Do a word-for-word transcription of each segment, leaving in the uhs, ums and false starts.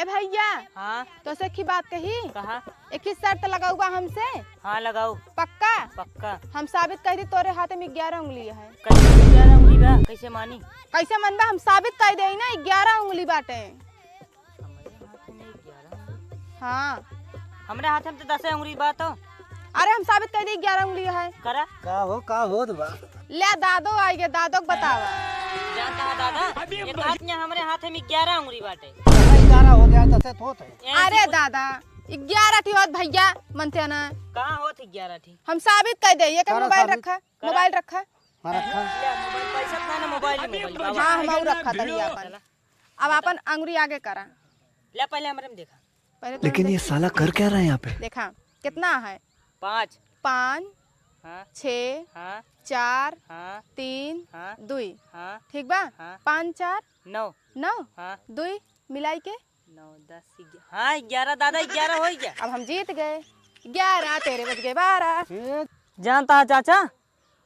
ए भइया, हाँ? तोसे एक ही बात कही। कहा? एक ही शर्त लगाउबा हमसे। हाँ, लगाउ। पक्का? पक्का। हम साबित कइ दी तोरे हाथे में ग्यारह उंगली है। कैसे ग्यारह उंगली बा? कैसे मानी? कैसे मनबा? हम साबित कइ देई ना, ग्यारह उंगली बाटे। हमरे हाथे में ग्यारह उंगली? हाँ। हमरे हाथे में तो दसे उंगली बा तो। अरे हम साबित कइ देई ग्यारह उंगली है। करा। का हो, का होत बा? ले दादो आइ गे, दादो के बतावा। जानता है दादा, एक हाथ में हमरे हाथे में ग्यारह उंगली बाटे। कहाँ ग्यारह हो गया, दसे तो होत है। ए, अरे ऐसी दादा, ग्यारह ठी होत भइया, मनते ना। कहाँ होत है ग्यारह ठी? हम साबित कइ देई, ये का करा मोबाइल साबित? रखा, करा। मोबाइल रखा। हाँ, रखा। ले, मोबाइल पैसा ना, ना, मोबाइल ही मोबाइल, बाबा। हाँ, हम और रखा तनी आपन। चला। अब आपन अंगुरी आगे करा। ले, पहले हमरे में देखा। पहले तो लेकिन हम ये देख-, साला कर क्या रहा है यहाँ पे? देखा, कितना है? पाँच। पाँच, हाँ। छः, हाँ। चार, हाँ। तीन, हाँ। दुई। हाँ। ठीक बा? हाँ। पाँच चार? नौ। नौ? हाँ। दुई मिलाई के? नौ, दस, ग्यारह। हाँ, ग्यारह दादा, ग्यारह होइ गया। अब हम जीत गए। ग्यारह, तेरे बज गए बारह। ए। जानता है चाचा,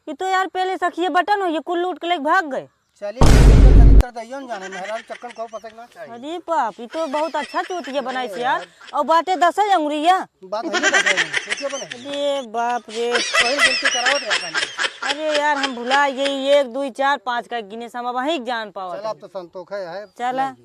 ये तो यार पहले सखिए बटन हो, ये कुल लूट के लेके भाग गए। चलिए, चलिए, चलिए, तो दइयो न जाने, मेहरारू चक्कर को पता ना चाहिए। अरे बाप, ये तो बहुत अच्छा चूतिया बनाई से यार। और बाटे दस अंगुरिया। बात है, बात है, चूतिया बनाई। अरे बाप रे। वही गलती करावत रहा था। अरे यार, हम भुला गए, एक, दुई, चार, पाँच का गिने से हम अब वहीं जान पावा चला, अब था। तो संतोख है, है, चला। नहीं।